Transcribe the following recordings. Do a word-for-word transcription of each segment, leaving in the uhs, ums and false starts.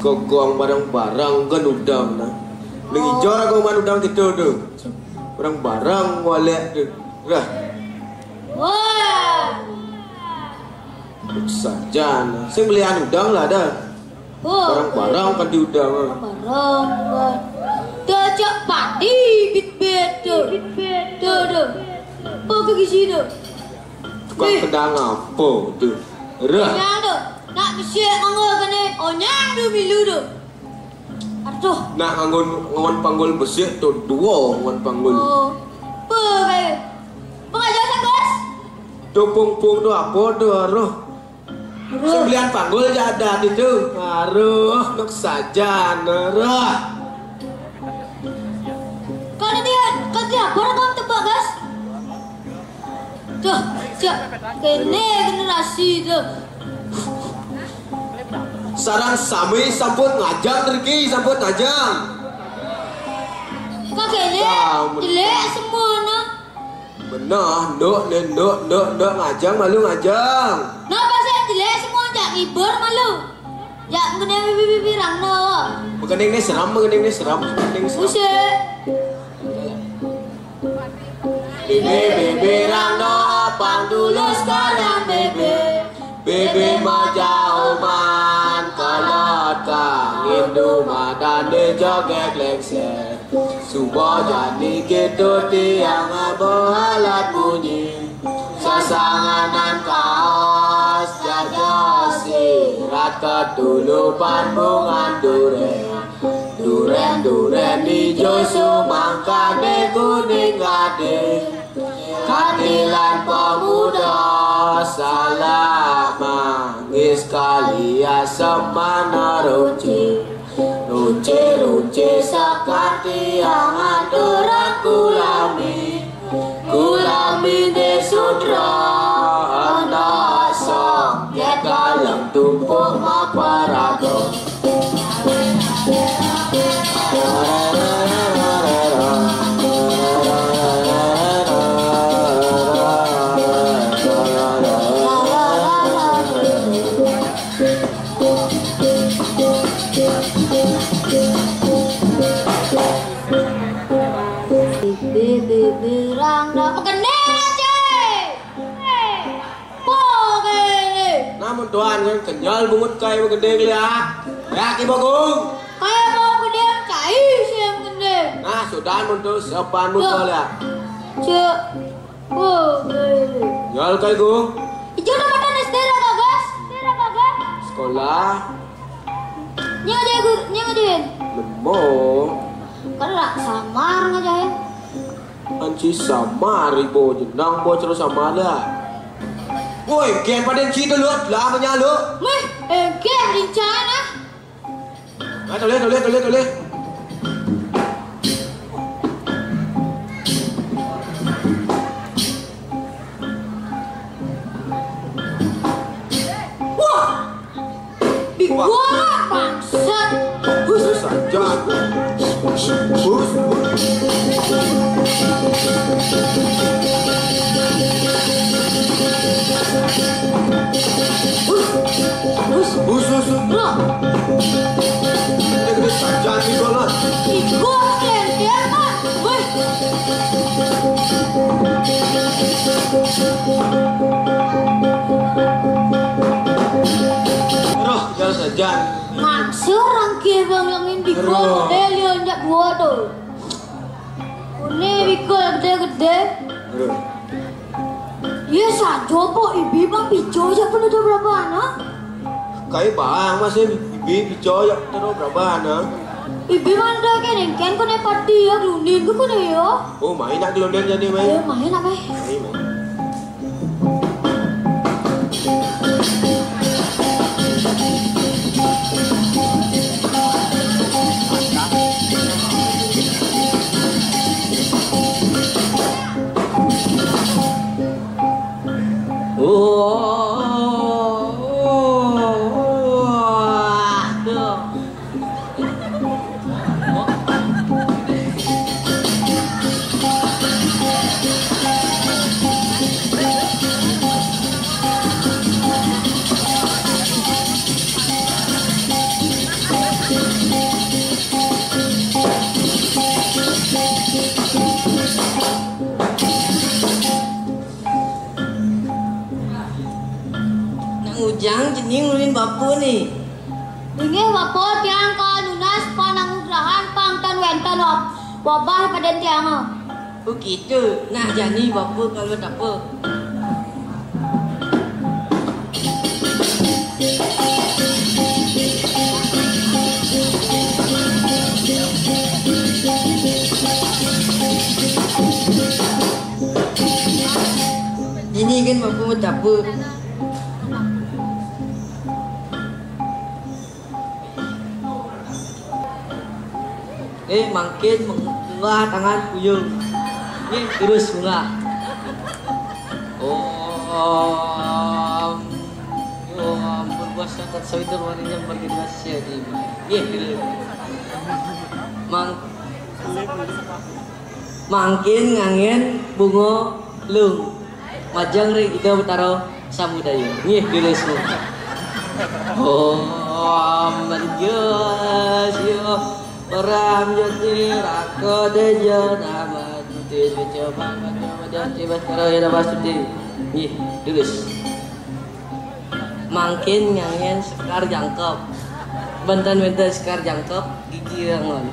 Gogong bareng-bareng kan udang nah. Ning ijo ra gogong udang gitu tuh. Bareng-bareng walek tuh. Lah, wah. Sajan. Sing belian udang lah dah. Oh, bareng-bareng kan diudang. Bareng, wah. Diajak padi bit bedo. Bit bedo tuh. Apa ke gizi tuh? Tukang eh, kendang apa tuh? Rah. Onyang tuh. Nak besi nganggo kene onyang tuh milu tuh. Aduh. Nak nganggo ngon panggul besi tuh dua ngon panggul. Oh. Apa kayak? Apa aja sih, Bos? Tuh pung-pung tuh apa tuh, aduh. Aduh. Sembilan panggul aja ada itu. Aduh, nuk sajan, aduh. Kalau dia, kalau dia, apa orang tebak, Bos? Tuh, cek. Kene generasi tuh. Sarang sami sampun ngajang riki, sampun ngajang. Kok kene jelek semua nah. Benar, nduk, nduk, nduk, nduk, ngajang malu ngajang. Napa sih jelek semua jak ngibur malu. Jak mengenai bibi-bibi rang no. Mengenai ni seram, mengenai ni seram, mengenai ni seram. Usik. Bibir-bibir rang no apang tulus kadang bibir. Bibir majauh man kolot kang indu madan di joget lengser. Suba jani gitu tiang behalat bunyi. Sasanganan kaos jaja sirat katulupan bungan duren. Duren-duren ijo sumangkane kuning gade. Kadilan pemuda salah manggis kali semana ruci. Ruci-ruci sakatiang aturan kulami. Kulami de sudra anak songket kalem tumpuk maparaga. Bibir-bibir rang dah pekening aja. Hei. Apa kene? Namun tuan kan kenyal bungut kai begedeng liak. Ya ki bagung. Kayak mau gede cai sih yang gede. Nah, sudah mun tu sepan mun kau liak. Cek. Oh, kene. Nyal kai gung. Ijo nama tan S D ra bagas. Sekolah. Nyang aja gur, nyang aja. Lemo. Kan rak samar ngajain. Anci samar ibu jenang bocor samar dah. Woi, kian paden ci tu lut lah menyalu. Meh, eh, kian rencana. Ah, tulis, tulis, tulis, tulis. Wah, di gua bangsat. Bus saja. Bus, bus. Bus, bus, bus. Bro. Ini gede saja nih gua lah. Ih, gua keren, keren, Pak. Weh. Roh, jalan saja. Maksud orang kira bang yang ini gua, dia lihat gua tuh. Ini bikul gede-gede. Iya saja po ibi bang pico aja pun udah berapa anak? Kai bang masih ibi pico ya terus berapa anak? Ibi mana dah kan yang kan kau naik party ya gelundin ke kau ya? Oh main nak gelundin jadi main. Iya main apa? Main main. Ang jening ulin bapa ni. Inggih bapa, tiang ka nunas pananggrahan pang tan wénten wab-, wabah pada tiang. Oh gitu. Nah, jani bapa kalau tak apa. Ini kan bapa tak apa. Eh, mangkin meng-, munggah tangan puyung. Nggih, terus munggah. Om, om, berpuasa tak sawitur wani yang bergenerasi di. Nggih, terus. Mang-, mangkin nganggén bunga lung. Majeng ring Ida Betara Samudaya. Nggih, dulur semua. Om Marga Siwa Param Jati Raka Teja Nama Tuti Suci Bhang Bhang Bhang Jati Baskara Ida Bastuti. Nggih, dulur. Mangkin nganggén sekar jangkep. Benten-benten sekar jangkep, gigi angon.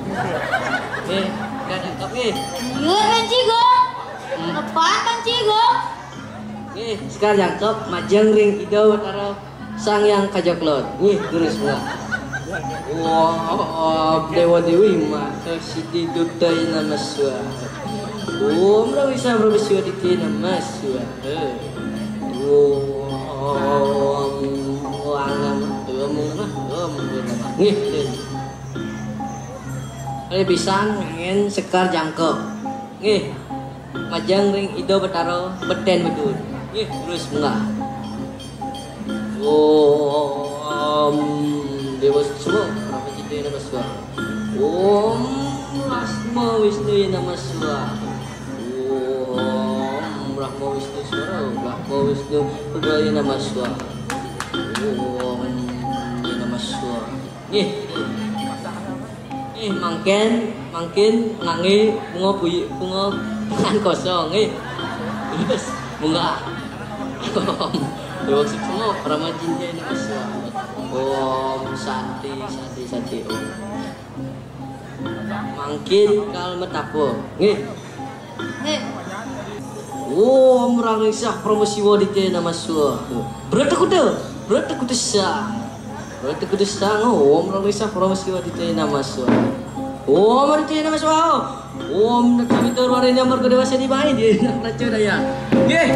Nggih, sekar jangkep nggih. Iya, Kanci Gong. Hmm. Lepas, Kanci Gong. Nggih, sekar jangkep majeng ring Ida Betara Sang Hyang Kajoklon. Nggih, terus pula. Wah, Dewa Dewi Mata Siti Duta Nama Swaha. Om Rang Risa Brahma Siwa Diti Nama Swaha. Om Wang Nama Om Nama Om Nama. Nggih, nggih. Kali pisan nganggén sekar jangkep. Nggih. Majeng ring Ida Betara Beten Bedun. Nggih, terus munggah. Om Dewa Suksma, Brahma Cita Nama Swaha. Om Brahma Wisnu Nama Swaha. Om Brahma Wisnu Suara, Brahma Wisnu Rudra Nama Swaha. Om Nama Swaha. Nggih. Nggih, mangkin, mangkin nganggé bunga buyi-, bunga tangan kosong, nggih. Terus, bunga. Dewa Suksma, Parama Cinta ini Mas. Om Santi, Santi, Santi, Om. Mangkin kal metapa. Nggih. Nggih. Om Rang Risah Parama Siwa Dite Nama Swaha. Brata Kuda, Brata Kuda Sang. Brata Kuda Sang, Om Rang Risah Parama Siwa Dite Nama Swaha. Om Dite Nama Swaha. Om Dita Mita Rwarinya Marga Dewasa di Bain di Nak Raja Daya. Nggih.